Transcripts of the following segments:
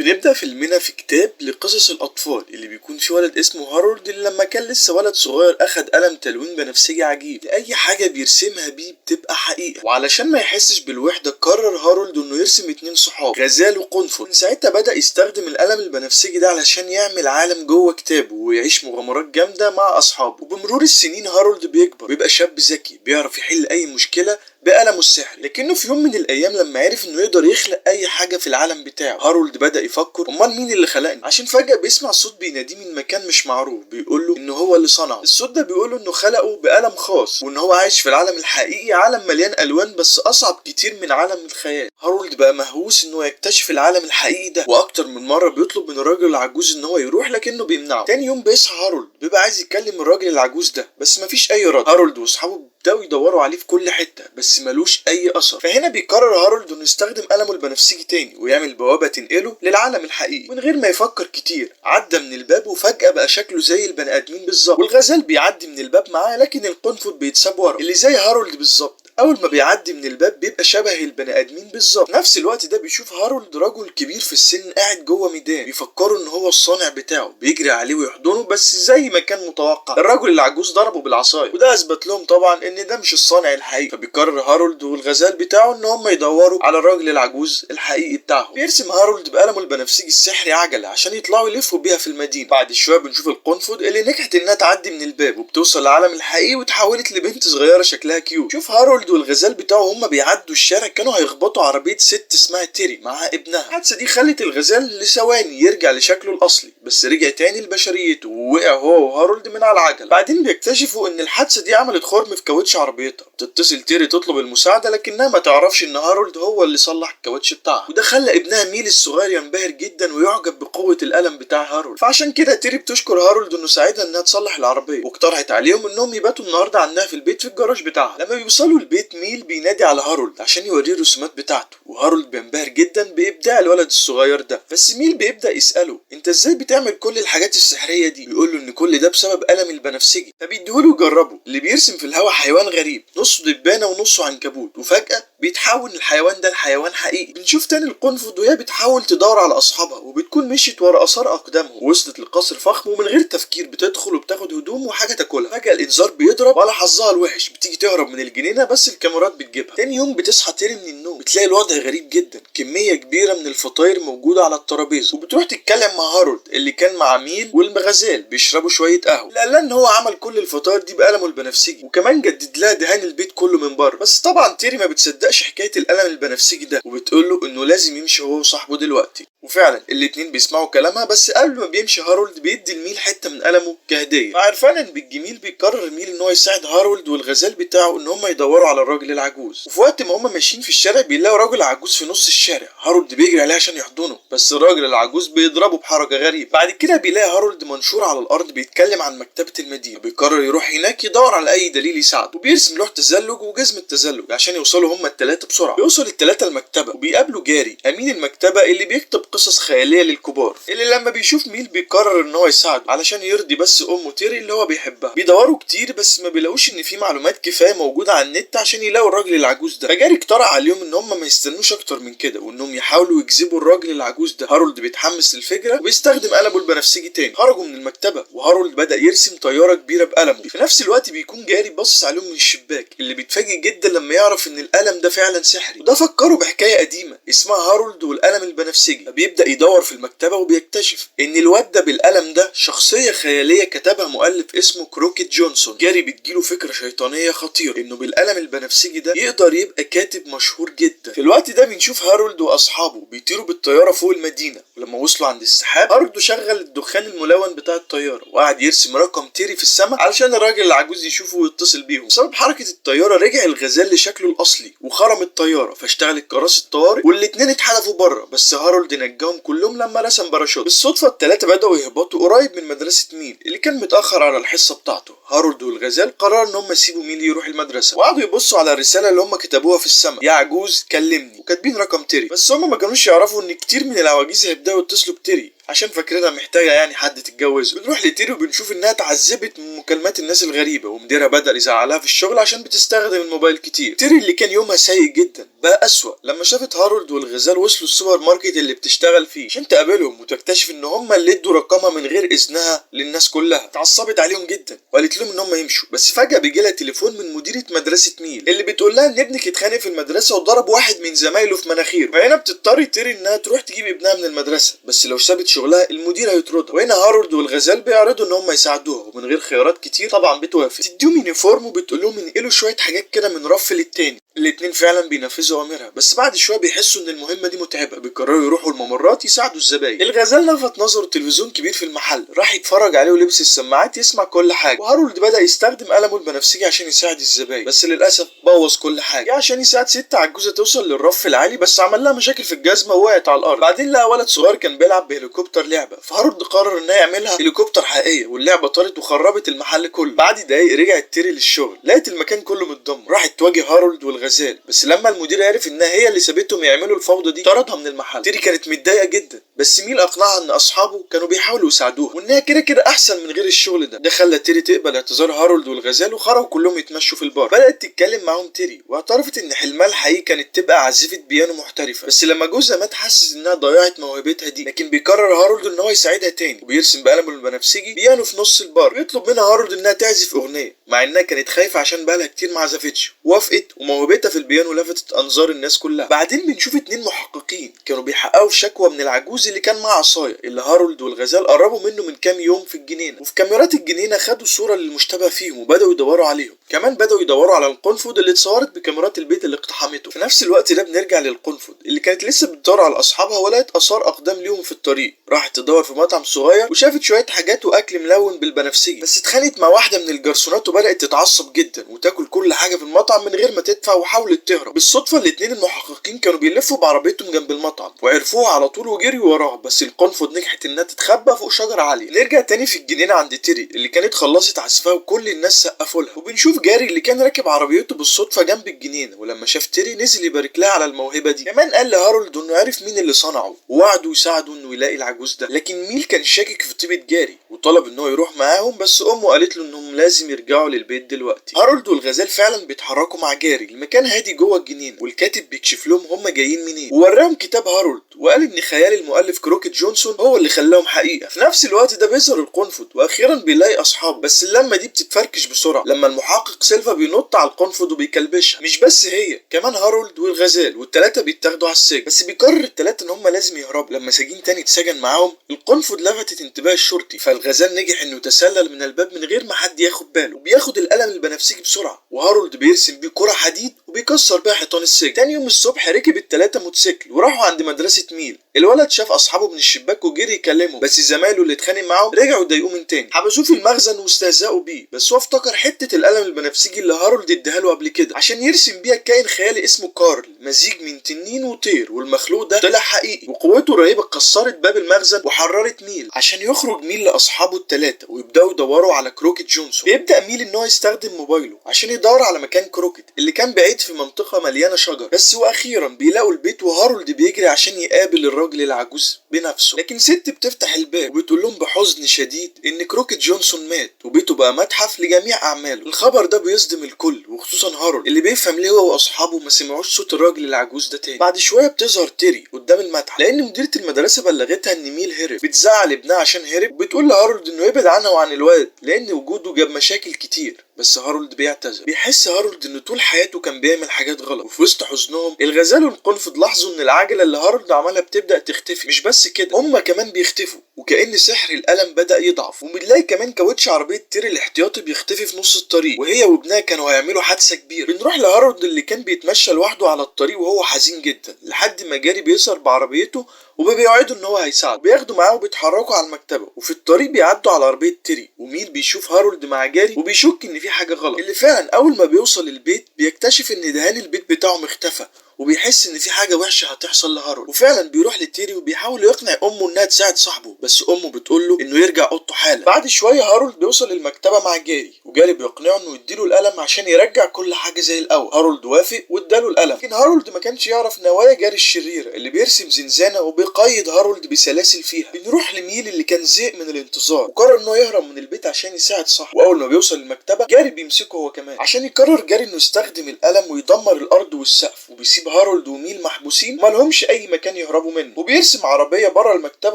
بنبدأ فيلمنا في كتاب لقصص الأطفال اللي بيكون فيه ولد اسمه هارولد، اللي لما كان لسه ولد صغير أخد قلم تلوين بنفسجي عجيب، لأي حاجة بيرسمها بيه بتبقى حقيقة. وعلشان ما يحسش بالوحدة قرر هارولد إنه يرسم 2 صحاب، غزال وقنفذ. من ساعتها بدأ يستخدم القلم البنفسجي ده علشان يعمل عالم جوه كتابه ويعيش مغامرات جامدة مع أصحابه. وبمرور السنين هارولد بيكبر ويبقى شاب ذكي بيعرف يحل أي مشكلة بقلمه السحري. لكنه في يوم من الايام لما عرف انه يقدر يخلق اي حاجة في العالم بتاعه، هارولد بدا يفكر امال مين اللي خلقني، عشان فجاة بيسمع صوت بيناديه من مكان مش معروف بيقول له ان هو اللي صنعه. الصوت ده بيقول له انه خلقه بقلم خاص، وان هو عايش في العالم الحقيقي، عالم مليان الوان بس اصعب كتير من عالم الخيال. هارولد بقى مهووس انه يكتشف العالم الحقيقي ده، واكتر من مرة بيطلب من الراجل العجوز ان هو يروح لكنه بيمنعه. تاني يوم بيصحى هارولد بيبقى عايز يكلم الراجل العجوز ده بس مفيش اي رد. هارولد واصحابه بدأوا يدوروا عليه في كل حتة بس ملوش أي أثر. فهنا بيقرر هارولد إنه يستخدم قلمه البنفسجي تاني ويعمل بوابة تنقله للعالم الحقيقي. من غير ما يفكر كتير عدى من الباب وفجأة بقى شكله زي البني آدمين بالظبط، والغزال بيعدي من الباب معاه لكن القنفذ بيتساب ورا اللي زي هارولد بالظبط. اول ما بيعدي من الباب بيبقى شبه البني ادمين بالظبط. نفس الوقت ده بيشوف هارولد رجل كبير في السن قاعد جوه ميدان، بيفكروا ان هو الصانع بتاعه، بيجري عليه ويحضنه بس زي ما كان متوقع الرجل العجوز ضربه بالعصايه، وده اثبت لهم طبعا ان ده مش الصانع الحقيقي. فبيقرر هارولد والغزال بتاعه ان هم يدوروا على الراجل العجوز الحقيقي بتاعهم. بيرسم هارولد بقلمه البنفسجي السحري عجله عشان يطلعوا يلفوا بيها في المدينة. بعد شوية بنشوف القنفذ اللي نجحت انها تعدي من الباب وبتوصل للعالم الحقيقي وتحولت لبنت صغيرة شكلها cute. شوف هارولد والغزال بتاعه هما بيعدوا الشارع كانوا هيخبطوا عربية ست اسمها تيري معاها ابنها. الحادثة دي خلت الغزال لثواني يرجع لشكله الأصلي، بس رجع تاني لبشريته ووقع هو وهارولد من على العجلة. بعدين بيكتشفوا ان الحادثة دي عملت خرم في كاوتش عربيتها. بتتصل تيري تطلب المساعدة لكنها ما تعرفش ان هارولد هو اللي صلح الكاوتش بتاعها، وده خلى ابنها ميل الصغير ينبهر جدا ويعجب بقوة القلم بتاع هارولد. فعشان كده تيري بتشكر هارولد انه ساعدها انها تصلح العربية، واقترحت عليهم انهم يباتوا النهارده عندها في البيت في الجراج بتاعها. لما بيوصلوا البيت ميل بينادي على هارولد عشان يوريه الرسومات بتاعته، وهارولد بينبهر جدا بابداع الولد الصغير ده. بس ميل بيبدا يساله انت ازاي بتعمل كل الحاجات السحريه دي؟ بيقول له ان كل ده بسبب قلم البنفسجي، فبيديهوله يجربه، اللي بيرسم في الهوا حيوان غريب نصه دبانه ونصه عنكبوت، وفجاة بيتحول الحيوان ده لحيوان حقيقي. بنشوف تاني القنفذ وهي بتحاول تدور على اصحابها، وبتكون مشيت ورا اثار اقدامهم ووصلت لقصر فخم، ومن غير تفكير بتدخل وبتاخد هدوم وحاجه تاكلها. فجاة الانذار بيضرب وعلى حظها الوحش بتيجي تهرب من الجنينة بس الكاميرات بتجيبها. تاني يوم بتصحى تيري من النوم بتلاقي الوضع غريب جدا، كمية كبيرة من الفطاير موجودة على الترابيزة، وبتروح تتكلم مع هارولد اللي كان مع ميل والغزال بيشربوا شوية قهوة. اللي قال لها ان هو عمل كل الفطاير دي بقلمه البنفسجي، وكمان جدد لها دهان البيت كله من بره. بس طبعا تيري ما بتصدقش حكاية القلم البنفسجي ده، وبتقول له انه لازم يمشي هو وصاحبه دلوقتي. وفعلا الاتنين بيسمعوا كلامها، بس قبل ما بيمشي هارولد بيدي لميل حتة من قلمه كهدية. فعرفانا بالجميل بيقرر ميل ان هو يساعد هارولد والغزال بتاعه ان هم يدوروا على الراجل العجوز. وفي وقت ما هم ماشيين في الشارع بيلاقوا راجل عجوز في نص الشارع. هارولد بيجري عليه عشان يحضنه بس الراجل العجوز بيضربه بحركة غريبة. بعد كده بيلاقي هارولد منشور على الارض بيتكلم عن مكتبه المدينة، بيقرر يروح هناك يدور على اي دليل يساعده، وبيرسم لوح تزلج وجزمه تزلج عشان يوصلوا هم الثلاثة بسرعة. بيوصل الثلاثة المكتبة وبيقابلوا جاري امين المكتبة اللي بيكتب قصص خيالية للكبار، اللي لما بيشوف ميل بيقرر ان هو يساعده علشان يرضي بس امه تيري اللي هو بيحبها. بيدوروا كتير بس ما بيلاقوش ان في معلومات كفاية موجودة على النت عشان يلاقوا الراجل العجوز ده. فجاري اقترح عليهم ان هم ما يستنوش اكتر من كده وانهم يحاولوا يجذبوا الراجل العجوز ده. هارولد بيتحمس للفكرة وبيستخدم قلمه البنفسجي تاني. خرجوا من المكتبة وهارولد بدا يرسم طيارة كبيرة بقلمه. في نفس الوقت بيكون جاري باصص عليهم من الشباك، اللي بيتفاجئ جدا لما يعرف ان القلم ده فعلا سحري، وده فكرة بحكاية قديمة اسمها هارولد والقلم البنفسجي. فبيبدا يدور في المكتبة وبيكتشف ان الواد ده بالقلم ده شخصية خيالية كتبها مؤلف اسمه كروكيت جونسون. جاري بتجيله فكرة شيطانية خطيرة انه بالقلم البنفسجي ده يقدر يبقى كاتب مشهور جدا. في الوقت ده بنشوف هارولد واصحابه بيطيروا بالطيارة فوق المدينة، ولما وصلوا عند السحاب هارولد شغل الدخان الملون بتاع الطيارة وقعد يرسم رقم تيري في السماء علشان الراجل العجوز يشوفه ويتصل بيهم. بسبب حركة الطيارة رجع الغزال لشكله الاصلي وخرم الطيارة، فاشتغلت كراسي الطوارئ والاتنين اتحدفوا بره، بس هارولد نجاهم كلهم لما رسم باراشوت. بالصدفة الثلاثة بداوا يهبطوا قريب من مدرسه ميل اللي كان متاخر على الحصة بتاعته. هارولد والغزال قرروا ان هم يسيبوا ميل يروح المدرسة، وقعدوا يبصوا على الرسالة اللي هم كتبوها في السماء، يا عجوز كلمني، وكاتبين رقم تيري. بس هم ما كانوش يعرفوا ان كتير من العواجيز هيبداوا يتصلوا بتيري عشان فاكرينها محتاجه يعني حد تتجوزه. بنروح لتيري وبنشوف انها اتعذبت من مكالمات الناس الغريبة، ومديرها بدا يزعلها في الشغل عشان بتستخدم الموبايل كتير. تيري اللي كان يومها سيء جدا بقى اسوأ لما شافت هارولد والغزال وصلوا السوبر ماركت اللي بتشتغل فيه عشان تقابلهم، وتكتشف ان هم اللي ادوا رقمها من غير اذنها للناس كلها. اتعصبت عليهم جدا وقالت لهم ان هم يمشوا، بس فجأة بيجي لها تليفون من مديرة مدرسة ميل اللي بتقول لها ان ابنك اتخانق في المدرسة وضرب واحد من زمايله في مناخيره. فهنا بتضطر تيري انها تروح تجيب ابنها من المدرسة، بس لو سابت شغلها المدير هيطردها. وهنا هارولد والغزال بيعرضوا ان هم يساعدوها، ومن غير خيارات كتير طبعا بتوافق. تديهم uniform وبتقول لهم ينقلوا شوية حاجات كده من رف للتاني. الاتنين فعلا بينفذوا اوامرها، بس بعد شوية بيحسوا ان المهمة دي متعبة، بيقرروا يروحوا الممرات يساعدوا الزباين. الغزال لفت نظره تلفزيون كبير في المحل، راح يتفرج عليه ولبس السماعات يسمع كل حاجة. وهارولد بدا يستخدم قلمه البنفسجي عشان يساعد الزباين، بس للاسف بوظ كل حاجة عشان يساعد ست عجوزه توصل للرف العالي، بس عمل لها مشاكل في الجزمة ووقعت على الارض. بعدين لقى ولد صغير كان بيلعب بهليكوبتر لعبه، فهارولد قرر انه يعملها هليكوبتر حقيقية، واللعبة طارت وخربت المحل كله. بعد دقايق رجعت تيري للشغل، لقت المكان كله متدمر. راحت تواجه هارولد والغزال، بس لما المدير عرف انها هي اللي سابتهم يعملوا الفوضى دي طردها من المحل. تيري كانت متضايقة جدا، بس ميل اقنعها ان اصحابه كانوا بيحاولوا يساعدوها وانها كده كده احسن من غير الشغل ده. ده خلى تيري تقبل اعتذار هارولد والغزال، وخرجوا كلهم يتمشوا في البار. بدات تتكلم معاهم تيري واعترفت ان حلمها الحقيقي كانت تبقى عازفه بيانو محترفه، بس لما جوزها مات حست انها ضيعت موهبتها دي. لكن بيقرر هارولد ان هو يساعدها تاني، وبيرسم بقلمه البنفسجي بيانو في نص البار. بيطلب منها هارولد انها تعزف اغنية، مع انها كانت خايفة عشان بقالها كتير ما عزفتش. وافقت، وموهبتها في البيانو لفتت انظار الناس كلها. بعدين بنشوف اتنين محققين كانوا بيحققوا في شكوى من العجوز اللي كان معاه عصاية، اللي هارولد والغزال قربوا منه من كام يوم في الجنينة. وفي كاميرات الجنينة خدوا صوره للمشتبه فيهم وبداوا يدوروا عليهم. كمان بداوا يدوروا على القنفذ اللي اتصورت بكاميرات البيت اللي اقتحمته. في نفس الوقت ده بنرجع للقنفذ اللي كانت لسه بتدور على اصحابها ولقت اثار اقدام ليهم في الطريق. راحت تدور في مطعم صغير وشافت شوية حاجات واكل ملون بالبنفسجي، بس اتخانقت مع واحدة من الجرسونات وبدات تتعصب جدا وتاكل كل حاجة في المطعم من غير ما تدفع، وحاولت تهرب. بالصدفة الاتنين المحققين كانوا بيلفوا بعربيتهم جنب المطعم وعرفوها على طول وجريوا وراها، بس القنفذ نجحت انها تتخبى فوق شجرة عالية. نرجع تاني في الجنينة عند تيري اللي كانت خلصت عزفها وكل الناس سقفوا لها. وبنشوف جاري اللي كان راكب عربيته بالصدفة جنب الجنينة، ولما شاف تيري نزل يبارك لها على الموهبة دي. كمان قال لهارولد انه عرف مين اللي صنعه ووعده يساعده انه يلاقي العجوز ده. لكن ميل كان شاكك في طيبة جاري وطلب ان هو يروح معاهم، بس امه قالت له انهم لازم يرجعوا للبيت دلوقتي. هارولد والغزال فعلا بيتحركوا مع جاري لمكان هادي جوه الجنينة، والكاتب بيكشف لهم هم جايين منين، ووراهم كتاب هارولد وقال ان خيال المؤلف كروكيت جونسون هو اللي خلاهم حقيقة. في نفس الوقت ده بيظهر القنفذ واخيرا بيلاقي اصحابه، بس اللمة دي بتتفركش بسرعة لما المحقق سيلفا بينط على القنفذ وبيكلبشها. مش بس هي، كمان هارولد والغزال والثلاثة بيتاخدوا على السجن، بس بيقرر الثلاثة ان هم لازم يهربوا. لما سجين تاني اتسجن معاهم القنفذ لفتت انتباه الشرطي، فالغزال نجح انه يتسلل من الباب من غير ما حد ياخد باله، وبياخد القلم البنفسجي بسرعة، وهارولد بيرسم بيه كره حديد وبيكسر بيها حيطان السجن. تاني يوم الصبح ركب الثلاثة موتوسيكل وراحوا عند مدرسه ميل. الولد شاف اصحابه من الشباك وجري يكلمهم، بس زمايله اللي اتخانق معاهم رجعوا ضايقوه من تاني، حبسوه في المخزن واستهزأوا بيه. بس هو افتكر حتة القلم البنفسجي اللي هارولد اداها له قبل كده عشان يرسم بيها كائن خيالي اسمه كارل، مزيج من تنين وطير، والمخلوق ده طلع حقيقي وقوته الرهيبة كسرت باب المخزن وحررت ميل عشان يخرج ميل لاصحابه الثلاثة ويبداوا يدوروا على كروكيت جونسون. بيبدا ميل ان هو يستخدم موبايله عشان يدور على مكان كروكيت اللي كان بعيد في منطقة مليانة شجر، بس واخيرا بيلاقوا البيت وهارولد بيجري عشان يقابل الراجل العجوز بنفسه. لكن ست بتفتح الباب وبتقول لهم بحزن شديد ان كروكيت جونسون مات وبيته بقى متحف لجميع اعماله. الخبر ده بيصدم الكل وخصوصا هارولد اللي بيفهم ليه هو واصحابه ما سمعوش صوت الراجل العجوز ده تاني. بعد شوية بتظهر تيري قدام المتحف لان مديره المدرسة بلغتها ان ميل هرب. بتزعل ابنها عشان هرب وبتقول لهارولد انه يبعد عنها وعن الولد لان وجوده جاب مشاكل كتير، بس هارولد بيعتذر. بيحس هارولد ان طول حياته كان بيعمل حاجات غلط. وفي وسط حزنهم الغزال والقنفذ لاحظوا ان العجلة اللي هارولد عملها بتبدا تختفي. مش بس كده، هما كمان بيختفوا وكأن سحر القلم بدأ يضعف. وبنلاقي كمان كاوتش عربية تيري الاحتياطي بيختفي في نص الطريق، وهي وابنها كانوا هيعملوا حادثة كبيرة. بنروح لهارولد اللي كان بيتمشى لوحده على الطريق وهو حزين جدا، لحد ما جاري بيظهر بعربيته وبيوعده ان هو هيساعده. بياخدوا معاه وبيتحركوا على المكتبة، وفي الطريق بيعدوا على عربية تيري، وميل بيشوف هارولد مع جاري وبيشك ان في حاجة غلط. اللي فعلا اول ما بيوصل البيت بيكتشف ان دهان البيت بتاعه اختفى، وبيحس ان في حاجة وحشة هتحصل لهارولد. وفعلا بيروح لتيري وبيحاول يقنع امه انها تساعد صاحبه، بس امه بتقول له انه يرجع اوضته حالا. بعد شوية هارولد بيوصل للمكتبه مع جاري، وجاري بيقنعه انه يديله القلم عشان يرجع كل حاجة زي الاول. هارولد وافق واداله القلم، لكن هارولد ما كانش يعرف نوايا جاري الشريرة اللي بيرسم زنزانة وبيقيد هارولد بسلاسل فيها. بنروح لميل اللي كان زهق من الانتظار وقرر انه يهرب من البيت عشان يساعد صاحبه. واول ما بيوصل المكتبة جاري بيمسكه هو كمان عشان يقرر جاري انه يستخدم القلم ويدمر الارض والسقف، وبيسيب هارولد وميل محبوسين ما لهمش اي مكان يهربوا منه. وبيرسم عربية بره المكتبة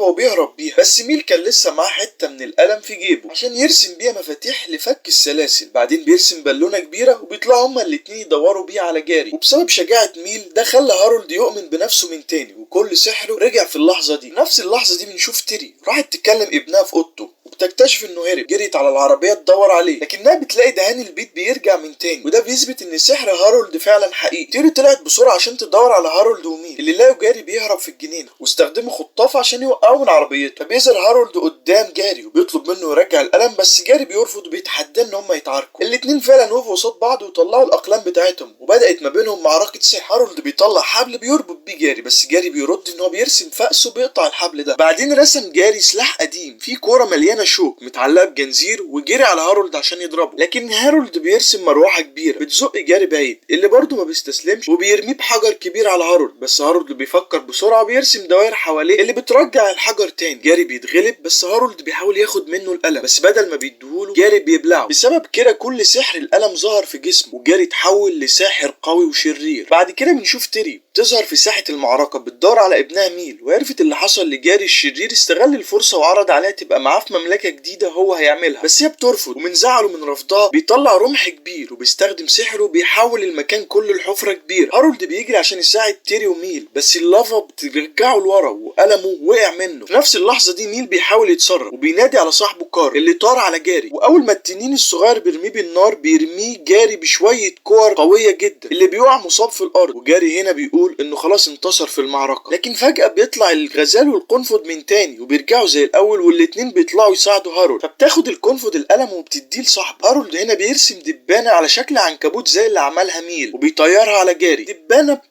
وبيهرب بيها، بس ميل كان لسه معاه حتة من القلم في جيبه عشان يرسم بيها مفاتيح لفك السلاسل. بعدين بيرسم بالونه كبيرة وبيطلعوا هما الاتنين يدوروا بيها على جاري. وبسبب شجاعة ميل ده خلى هارولد يؤمن بنفسه من تاني، وكل سحره رجع في اللحظة دي. نفس اللحظة دي بنشوف تيري راحت تكلم ابنها في اوضته وبتكتشف انه هرب. جريت على العربية تدور عليه، لكنها بتلاقي دهان البيت بيرجع من تاني، وده بيثبت ان سحر هارولد فعلا حقيقي. تيري طلعت بسرعة عشان تدور على هارولد وميل اللي لقوا جاري بيهرب في الجنينة، واستخدموا خطاف عشان يوقعوه من عربيته. فبيظهر هارولد قدام جاري وبيطلب منه يرجع القلم، بس جاري بيرفض وبيتحداه ان هم يتعاركوا. الاتنين فعلا وقفوا قصاد بعض وطلعوا الاقلام بتاعتهم، وبدات ما بينهم معركة سحر. هارولد بيطلع حبل بيربط بيه جاري، بس جاري بيرد ان هو بيرسم فأس وبيقطع الحبل ده. بعدين رسم جاري سلاح قديم فيه كورة مليانة شوك متعلقه بجنزير، وجري على هارولد عشان يضربه، لكن هارولد بيرسم مروحة كبيرة بتزق جاري بعيد، اللي برضه ما بيستسلمش وبيرميه بحجر كبير على هارولد. بس هارولد بيفكر بسرعة وبيرسم دوائر حواليه اللي بترجع الحجر تاني. جاري بيتغلب، بس هارولد بيحاول ياخد منه القلم، بس بدل ما بيديهوله جاري بيبلعه. بسبب كده كل سحر القلم ظهر في جسمه، وجاري اتحول لساحر قوي وشرير. بعد كده بنشوف تيري بتظهر في ساحة المعركة بتدور على ابنها ميل، وعرفت اللي حصل لجاري الشرير، استغل الفرصة وعرض عليها تبقى معاه في مملكة جديدة هو هيعملها، بس هي بترفض. ومن زعله من رفضها بيطلع رمح كبير وبيستخدم سحره وبيحول المكان كله لحفرة كبيرة. هارولد بيجري عشان يساعد تيري وميل، بس اللافا بترجعه لورا وقلمه وقع منه. في نفس اللحظة دي ميل بيحاول يتصرف وبينادي على صاحبه كارل اللي طار على جاري، واول ما التنين الصغير بيرميه بالنار بيرميه جاري بشوية كور قوية جدا اللي بيقع مصاب في الارض. وجاري هنا بيقول انه خلاص انتصر في المعركة، لكن فجأة بيطلع الغزال والقنفذ من تاني وبيرجعوا زي الاول، والاتنين بيطلعوا يساعدوا هارولد. فبتاخد القنفذ القلم وبتديه لصاحبه. هارولد هنا بيرسم دبانة على شكل عنكبوت زي اللي عملها ميل وبيطيرها على جاري.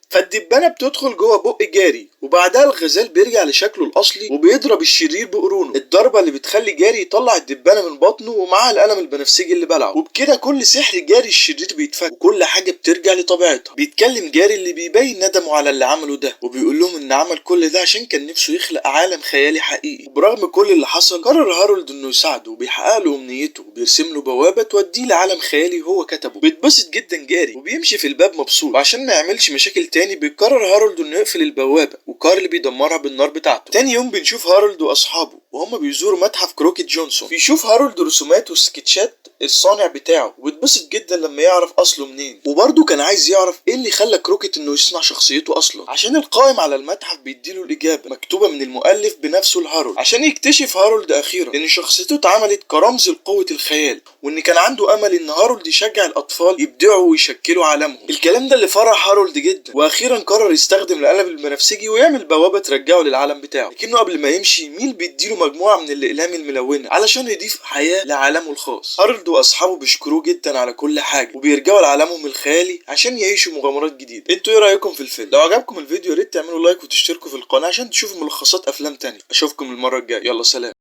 فالدبانة بتدخل جوه بق جاري، وبعدها الغزال بيرجع لشكله الاصلي وبيضرب الشرير بقرونه، الضربة اللي بتخلي جاري يطلع الدبانه من بطنه ومعاها القلم البنفسجي اللي بلعه. وبكده كل سحر جاري الشرير بيتفك وكل حاجة بترجع لطبيعتها. بيتكلم جاري اللي بيبين ندمه على اللي عمله ده، وبيقول لهم ان عمل كل ده عشان كان نفسه يخلق عالم خيالي حقيقي. وبرغم كل اللي حصل قرر هارولد انه يساعده وبيحقق له امنيته وبيرسم له بوابه توديه لعالم خيالي هو كتبه. بيتبسط جدا جاري وبيمشي في الباب مبسوط، وعشان ما يعملش مشاكل تاني بيقرر هارولد انه يقفل البوابة، وكارل بيدمرها بالنار بتاعته. تاني يوم بنشوف هارولد واصحابه وهم بيزوروا متحف كروكيت جونسون. بيشوف هارولد رسومات وسكتشات الصانع بتاعه وبيتبسط جدا لما يعرف اصله منين، وبرضه كان عايز يعرف ايه اللي خلى كروكيت انه يصنع شخصيته اصلا، عشان القائم على المتحف بيديله الاجابة مكتوبة من المؤلف بنفسه لهارولد، عشان يكتشف هارولد اخيرا ان شخصيته اتعملت كرمز لقوه الخيال، وان كان عنده امل ان هارولد يشجع الاطفال يبدعوا ويشكلوا عالمهم. الكلام ده اللي فرح هارولد جدا، واخيرا قرر يستخدم القلم البنفسجي ويعمل بوابه ترجعه للعالم بتاعه. لكنه قبل ما يمشي ميل بيديله مجموعة من الاقلام الملونة علشان يضيف حياة لعالمه الخاص. هارولد واصحابه بيشكروه جدا على كل حاجة وبيرجعوا لعالمهم الخيالي عشان يعيشوا مغامرات جديدة. انتوا ايه رايكم في الفيلم؟ لو عجبكم الفيديو يا ريت تعملوا like وتشتركوا في القناة عشان تشوفوا ملخصات افلام تانية. اشوفكم المرة الجاية، يلا سلام.